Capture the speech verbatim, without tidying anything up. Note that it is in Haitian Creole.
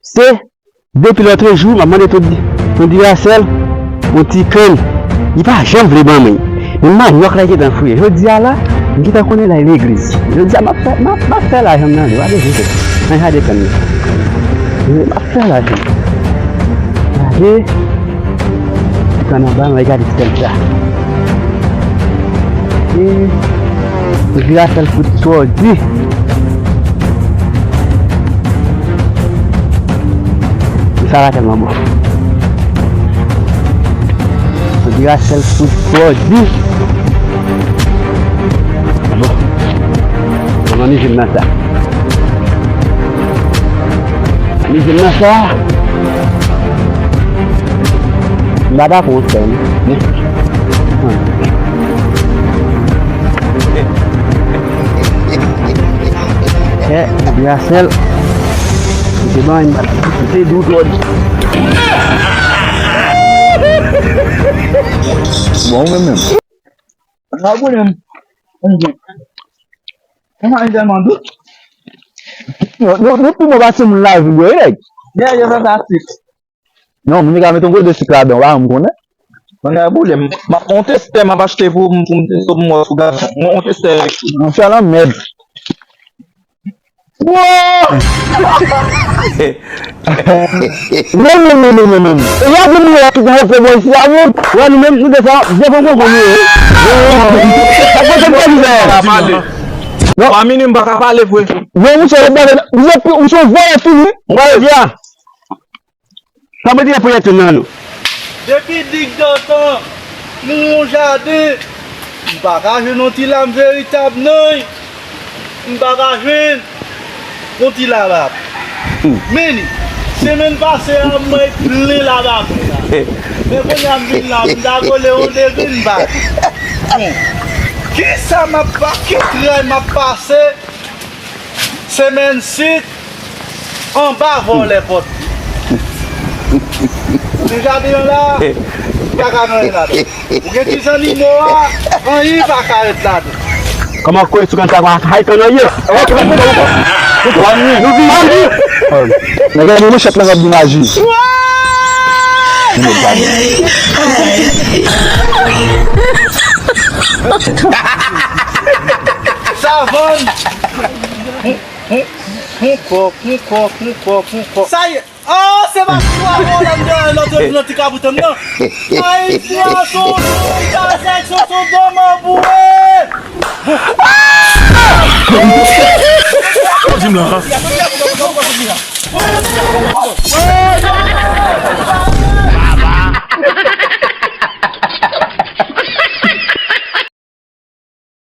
Se depi lòtrejou, m ap mande Ton Di-, Ton Dirasèl yon ti kann. Li pa janm vle ban mwen. Men manyòk la gentan fouye. Jodi a la, m gentan konnen l al legliz. Jodi a, m ap fè, m ap, m ap fè lajan m nan, pa bezwen pè. Ann gade kann nan. M ap fè lajan. Gade. Ti kann anba, m al gade ti kann sa. E, Ton Dirasèl fout twò di. Sa la tèlman bon. Ton Dirasèl fout twò di. Bon. Mwen, mizil nan sa. Mizil nan sa. M pa dakò yon sèl, non. Kè, Ton Dirasèl. Mete ban, mete dout lòd. Bon, ou menm menm. An, pwoblèm. Kòman li tèlman dout? Nou, nou, nou pi mò pase moun lavi, bro, wi, nèg. Dèyè, yo fantastik. Non, moun yo ka met yon gode sik ladan, ou pa janm konnen. Mwen gen pwoblèm. M ap, yon testè m ap achte pou, pou m teste pou m wè sou gason. Yon, yon testè. Yon fè lanmèd. Wow! Non, non, non, non, non, non. E y a vin nou la ki nan fè bon isi a, non? Wè, nou menm, nou te fè, nou te fè bon, bon, nou, sa kote m te di sa. Non. Pa minim, pa ka pale vre. Non, misye, misye, misye, vòlè fini. Mwen, vya. Sa mwen te pou yè tou nan nou. Depi digdantan, nou yon jaden, m pa ka jwenn yon ti lam veritab, non. M pa ka jwenn yon ti labab. Men, semèn pase a, mwen plen labab la. Men kounye a m vin la, m ta kole yon de grenn bak. Bon, kisa m ap pa, ki tray m ap pase? Semèn sit, anba vòlè pòt. Ti jaden an la, kaka nan ladan. Ou gen ti zannimo a, anyen pa ka ret ladan. Kòman kote sou konn sa, kay kann an ye? Nou vini. Nèg la gen manchèt lan k ap di maji. Savann. Poukò, poukò, poukò, poukò. Sa ye. Oh, se pa pou avon la m te lòt jou nan ti kabrit an nan. Ayisyen an sou sou kazèk sou sou doman boure. Di m la.